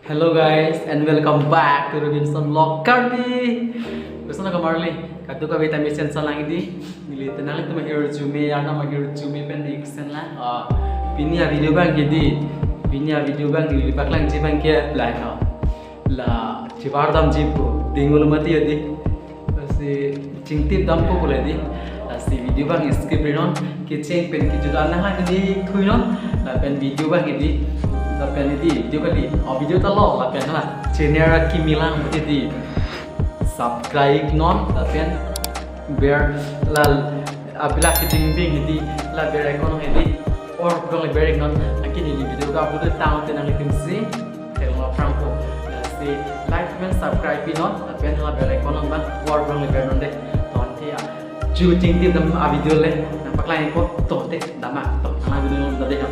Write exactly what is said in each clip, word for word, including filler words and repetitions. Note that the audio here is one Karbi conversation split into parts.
Hello guys and welcome back to Robinson Vlog Karbi. Bersama kembali katu kami tami sen salang di nili tenang itu mahir jume ya nama mahir jume pen di sen lah. Ah, pini a video abang ke di pini a video abang nili paklang ji abang ke lah ha. La chibar dam ji po dingul mati ya di. Lasi chingtip dam po pule di. Lasi video abang skip ri non, kecheng pen kejut an nang hang di thui non. Lapen video abang di, lapen di video kali. Oh, video ta lo lapen la channel akimi lang di. Subscribe non lapen bell la abila keding ding di la bell icon di. Or bell bell non, akin neli video ka upload tang tenang itim si. Hello, Franco. Lasi like pen subscribe pi non, lapen la bell icon abang or bell bell non de. Ton te ya. Ju chingtip dam a video le, nang paklang ko ton te dam a ton ana video non de ya.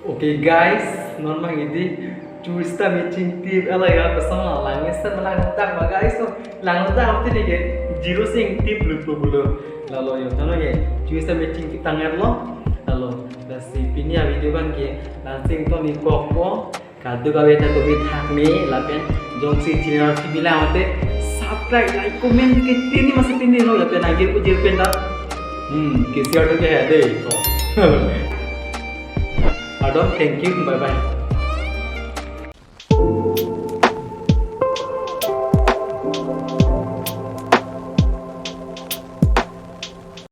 Okay guys, non mang idi tourist ta mi chingtip ala ya pasang la lang esa malang tak ma guys, so lang tak am tini ke zero sing tip lut po pulo. Lalo yo tano ye tourist ta mi chingtip tang er lo. Lalo lasi pini a video abang ke lansing to ni kok po. Kaduk kave ta kumi thak me lapen jongsi channel akimi lang te subscribe, like, comment ke tini masi tini lo lapen agir ujir pen ta. Hmm, ke share to ke hai dei to. Adon, thank you, bye bye.